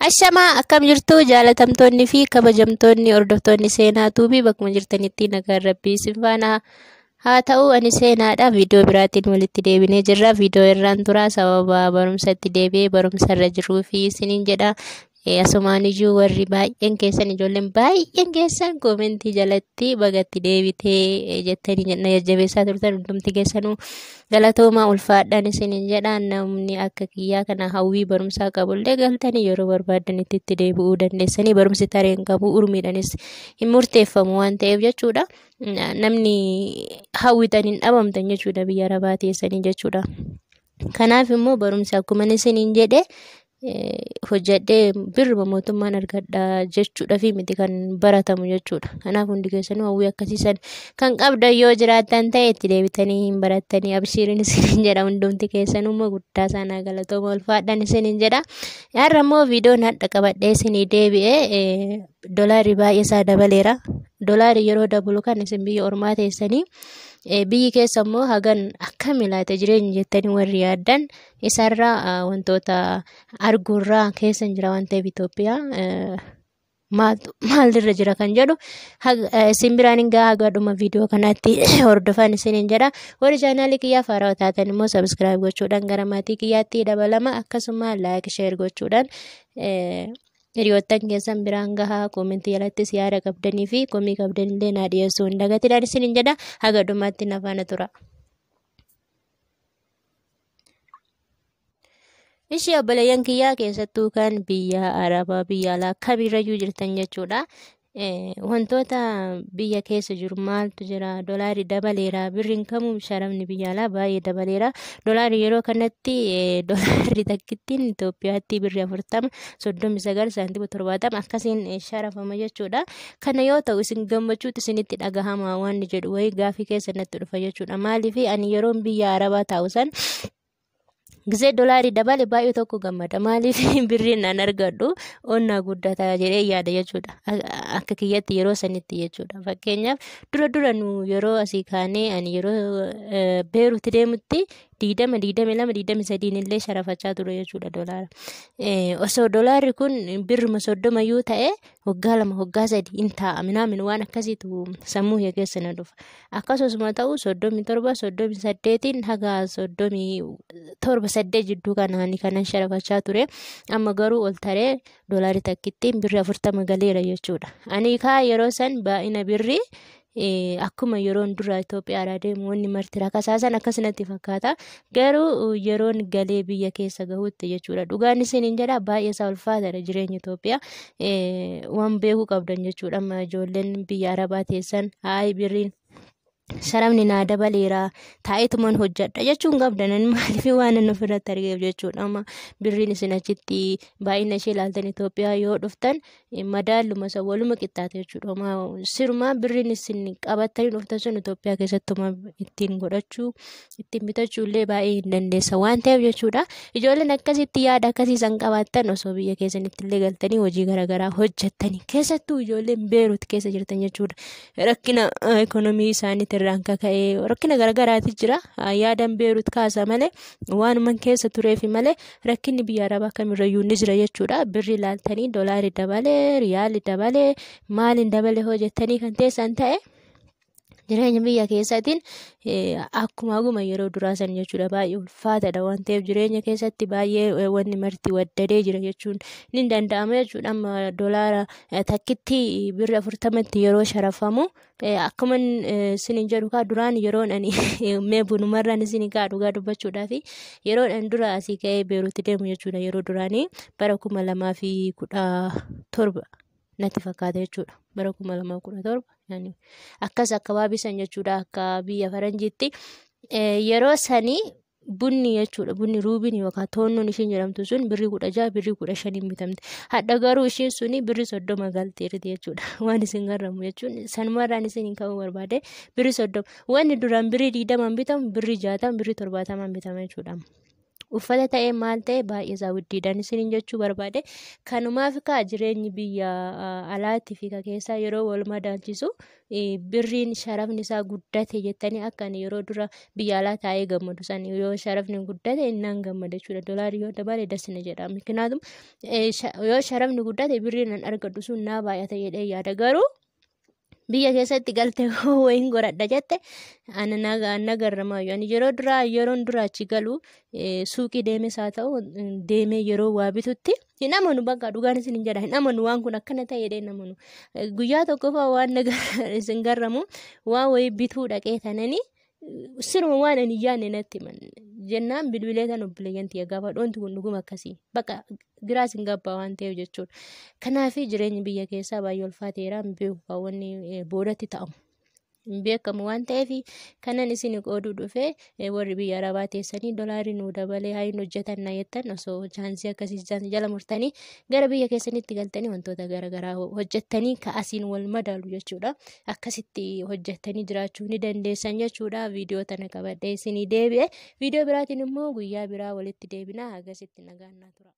Ashamaa, akkam jirtu jaalatamtoonni fi kabajamtoonni hordoftoonni Seenaa Tuubii? Bakkuma jirtanitti nagaan Rabbii isin faana haa ta'u. Ani Seenaadha. Viidiyoo biraatiin walitti deebinee jirra. Viidiyoo irraan turaa sababa barumsa itti deebi'ee barumsa irra jiruu fi isiniin jedha. Asumaan iyyuu warri baay'een keessan, ijoolleen baay'een keessan koomentii jalatti bagatti deebitee jettanii na jajjabeessaa turtan, hundumti keessanuu galatoomaa, ulfaadhaan isiniin jedha. Namni akka kiyyaa kana hawwii barumsaa qabullee galtanii yeroo barbaadanitti itti deebi'uu dandeessanii, barumsi tareen qabu, urmiidhaanis hin murteeffamu waan ta'eef jechuudha. Namni hawwitan hin dhabamtan jechuudha biyya arabaa teessanii jechuudha. Kanaaf immoo barumsi akkuma isiniin jedhe hojjedhee birruma mootummaan argadha jechuudha fi miti kan baratamu jechuudha. Kanaaf hundi keessanuu hawwii akkasiisan kan qabdan yoo jiraattan ta'e itti deebitanii hin barattanii, abshiiriin isiniin jedha. Hundumti keessanuu immoo guddaa isaanaa galatooma, ulfaadhaan isiniin jedha. Har'a immoo viidiyoon hadha qabadhee isinii deebi'ee dolaarri baay'ee isaa dabaleera. Dolaarri yeroo dabalu kan isin biyya ormaa teessanii biyyi keessa immoo hagan akkam ilaate jireenya jettanii warri yaaddan, isarraa wantoota arguurraa keessa hin jira waan ta'eef, Itoophiyaa maalirra jira kan jedhu isin biraan hin gahaa. Haga dhuma viidiyoo kanaatti hordofan isiniin jedha. Warri chaanaalii kiyyaa haarawaa taatan immoo subscribe gochuudhaan gara maatii kiyyaatti dabalama. Akkasuma like, share gochuudhaan hiriyoottan keessan biraan gahaa. Koomentii jalattis yaada qabdanii fi komii qabdanillee naa dhiyeessuu hin dagatinaan isiniin jedha. Haga dhumaatti na faana tura. Ishii obboleeyyan kiyyaa, keessattuu kan biyya arabaa, biyya alaa kamirrayyuu jirtan jechuudha. Wantoota biyya keessa jiru maaltu jira? Dolaarri dabaleera. Birriin kamuu sharafni biyya alaa baay'ee dabaleera. Dolaarri yeroo kanatti, dolaarri takkittiin Itoophiyaatti birri 40 39 saantima 70 akkasiin sharafama jechuudha. Kana yoo ta'u isin gammachuutu isinitti dhagahama waan jedhu wayii gaafii keessa natti dhufa jechuudha. Maaliif ani yeroon biyya arabaa taa'u san gisee dolaarii dabale baay'ee tokko gammada. Maaliif? Birriin an argadhu onnaa guddataa jedhee yaada jechuudha. Akka kiyyatti yeroo sanitti jechuudha. Fakkeenyaaf dura dura nu yeroo asii kaanee ani yeroo Beeruutti deemutti 20, 22, 23 illee sharafachaa ture jechuudha dolaara. Osoo dolaarri kun birruma 30 yoo ta'e waggaa 2, waggaa 3 hin taa'a minaamin waan akkasiitu sammuu kee keessa na dhufa. Akkasuma ta'u 37, 38n haga 37, 8 jidduu kanaan kanan sharafachaa ture. Amma garuu ol taree doolaarri takkittiin birri 40 galeera jechuudha. Ani kaa yeroo san baay'ina birrii akkuma yeroon dura Itoophiyaadhaa deemu wanni marti rakasaasan akkasinatti fakkaata. Garuu yeroon galee biyya keessa gahuutti jechuudha. Dhugaan isiniin jedha, baay'ee isaa ulfaataadha jireenya Itoophiyaa. Waan beekuu qabdan jechuudha. Amma ijoolleen biyya arabaa teessan haayi birriin sharafni naa dabaleera, taa'eetuman hojjedha jechuun qabdan. Maaliif? Waan inni ofirratti argeef jechuudha. Amma birriin isin achitti baay'ina ishee ilaaltan Itoophiyaa yoo dhuftan madaalluma isa waluma qixxaate jechuudha. Sirumaa birriin isin qabattanii dhuftan sun Itoophiyaa keessatti ittiin godhachuu, ittiin bitachuu illee baay'ee hin dandeessa waan ta'eef jechuudha. Ijoolleen akkasitti yaada akkasiisan qabaattan osoo biyya keessanitti illee galtanii hojii garaagaraa hojjettanii, keessattuu ijoolleen Beeruut keessa jirtan jechuudha. Rakkina ikoonomii isaaniitiin irraan kaka'ee rakkina garaagaraatu jira. Yaadan Beeruut kaasa malee, waanuman keessa tureefi malee, rakkinni biyya arabaa kamirrayyuu ni jira jechuudha. Birri ilaaltanii doolaarri dabalee, riyaalli dabalee, maaliin dabalee hojjettanii kan teessan ta'e, jireenya biyya keessaatiin akkuma haguma yeroo duraa san jechuudha, baay'ee ulfaataadha waan ta'eef jireenya keessatti baay'ee wanni marti waddadee jira jechuun ni danda'ama jechuudha. Amma dolaara takkitti birri 40tti yeroo sharafamu, akkuma isiniin jedhu kaa duraan yeroon ani mee bunumarraan isin kaa dhugaa dubbachuudhaaf, yeroon ani dura asii ka'ee Beeruutti deemu jechuudha, yeroo duraanii bara 2017 natti fakkaata jechuudha. Bara 2017 akkas akka baabisan jechuudha, akka biyya faranjiitti. Yeroo sanii bunni jechuudha, bunni ruubiin yookaan toonnoon ishiin jedhamtu sun birrii 16, birrii 15n bitamte. Hadha garuu ishiin suni birrii 30 galteerti jechuudha. Waan isin garramu jechuun sanumarraan isin hin ka'uu barbaade, birrii 30, wanni duraan birrii 20n bitamu birrii 60, birrii 70n bitama jechuudha. Uffata ta'ee maal ta'e baay'ee isaa guddiidhaan isiniin jechuu barbaade. Kanumaaf kaa jireenyi biyya alaatii fi keessaa yeroo wal madaalchisu birriin sharafni isaa guddate jettanii akka ani yeroo dura biyya alaa taa'ee gammadu san yoo sharafni guddate innaan gammada jechuudha. Doolaarri yoo dabale dasna jedha. Miknaatum yoo sharafni guddate birriin an argadhu sun naa baay'ata jedhee yaada, garuu biyya keessatti galte wayiin godhadha jette ana na garramaayyuu. Ani yeroo duraa yeroon dura achi galu suuqii deemes haa ta'u deemee yeroo waa bitutti hin amanu, bakka dhugaan isin hin jedha, hin amanu, waan kun akkana ta'e jedhee hin amanu. Guyyaa tokko fa'aa waan isin garramu waan wayii bituu dhaqee tananii siruma waan ani yaadne natti himan jennaan bilbilee tan obboleeyyan tiyya gaafa dhoonti kun dhuguma akkasii bakka giraas hin gabbaa waan ta'eef jechuudha. Kanaaf jireenyi biyya keessaa baay'ee ulfaateera, hin beeku wanni boodatti ta'amu. Hin beekamu waan ta'eef kanan isin qooduu dhufe. Warri biyya arabaa teessanii dolaarii nuu dabalee haa hin hojjetan na jettan, osoo chaansii akkasii jala murtanii gara biyya keessanitti galtanii wantoota garaagaraa hojjettanii ka'asiin wal madaalu jechuudha. Akkasitti hojjettanii jiraachuu ni dandeessan jechuudha. Viidiyoo tana qabadhee isinii deebi'e. Viidiyoo biraatiin immoo guyyaa biraa walitti deebina. Agasitti nagaan naa tura.